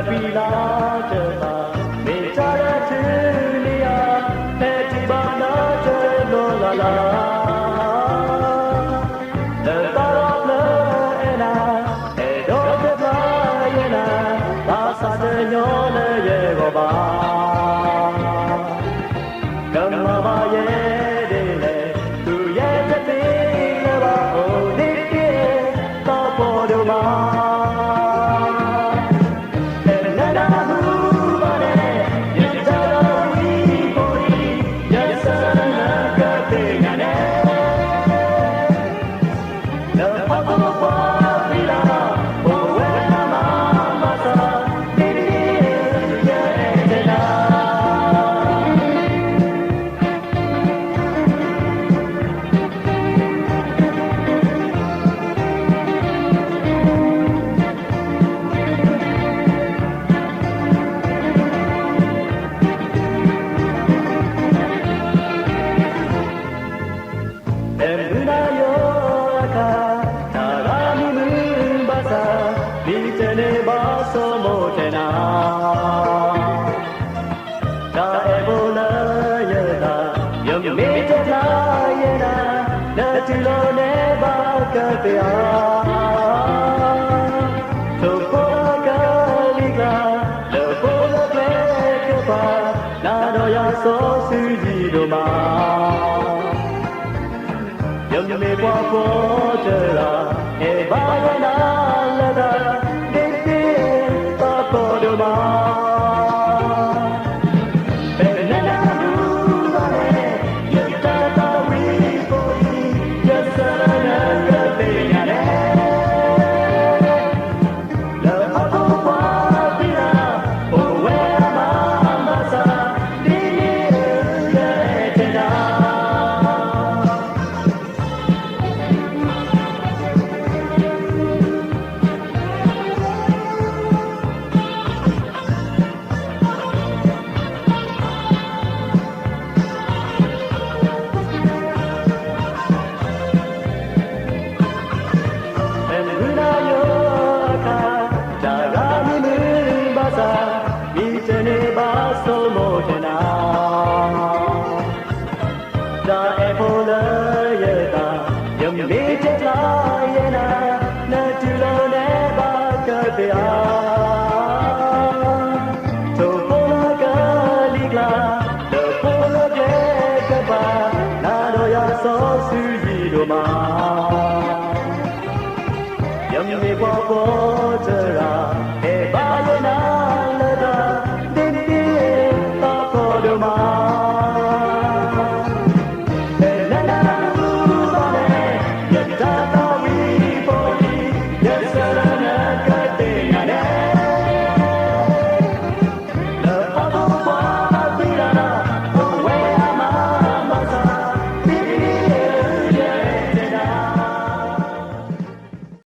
ပံၤလၢတဖၣ် မ့ၢ်တၢ်လၢထုးန့ၢ်ယၤ, ဖဲထံၣ်ဘၣ်နၤတဘျီလၢ်လၢ်, လၢသးဒီဖျၢၣ်အဲၣ်နၤ, အဲၣ်ဒိးတဖျါယဲနၤ, ဘၣ်ဆၣ်တညီလၢယဂီၢ်ဘၣ်. ကမၤဘၣ်ယဲဒ်လဲၣ်, သူၣ်ယဲတသ့လၢၤဘၣ်, အိၣ်ဒ့တ့ၢ်သးပှၢ်ဒိၣ်မး. ဖဲနနၢ်ဟူဘၣ်န့ၣ်, ယတၢ်လၢဝံဖိအံၤ, ယဆၢလၢနကသ့ၣ်ညါန့ၣ်, လၢဟီၣ်ခိၣ်ပှၢ်ပံၤလၢ်, အိၣ်ဝဲဒၣ်မၤဘၣ်ဆၣ်, ဒ်န့ၣ်ယအဲၣ်တဲနၤ. ဖဲမုၢ်နၤယိၤအခါ, တၢ်ဂၤမံမုာ်ဘၣ်ဆၣ်, မံတန့ၢ်ဘၣ်ဆိကမိၣ်တဲနၤ. တၢ်အဲၣ်ဖိလၢယသး, ယမ့ၢ်တဖျါယဲနၤ, နတူၢ်လိာ်နဲဘၣ်ကသ့ဧါ. ထိၣ်ဖိလၢကလံၤကျါ, လၢဖိလၢကျဲကပၤ, နၤဒီးယၤစီဆှံယံၤဒိၣ်မး. ယမ့ၢ်ပှၤကွၢ်တဂၤ, အဲၣ်ဘၣ်ယဲနၤလၢတၢ်, ဒ်န့ၣ်သးပှၢ်ဒိၣ်မး. ဖဲနနၢ်ဟူဘၣ်န့ၣ်, ယတၢ်လၢဝံဖိအံၤ, ယဆၢလၢနကသ့ၣ်ညါန့ၣ်, လၢဟီၣ်ခိၣ်ပှၢ်ပံၤလၢ်, အိၣ်ဝဲဒၣ်မၤဘၣ်ဆၣ်, ဒ်န့ၣ်ယအဲၣ်တဲနၤ. ဖဲမုၢ်နၤယိၤအခါ, တၢ်ဂၤမံမုာ်ဘၣ်ဆၣ်, မံတန့ၢ်ဘၣ်ဆိကမိၣ်တဲနၤ. တၢ်အဲၣ်ဖိလၢယသး, ယမ့ၢ်တဖျါယဲနၤ, နတူၢ်လိာ်နဲဘၣ်ကသ့ဧါ. ထိၣ်ဖိလၢကလံၤကျါ, လၢဖိလၢကျဲကပၤ, နၤဒီးယၤစီဆှံယံၤဒိၣ်မး. ယမ့ၢ်ပှၤကွၢ်တဂၤ, အဲၣ်ဘၣ်ယဲနၤ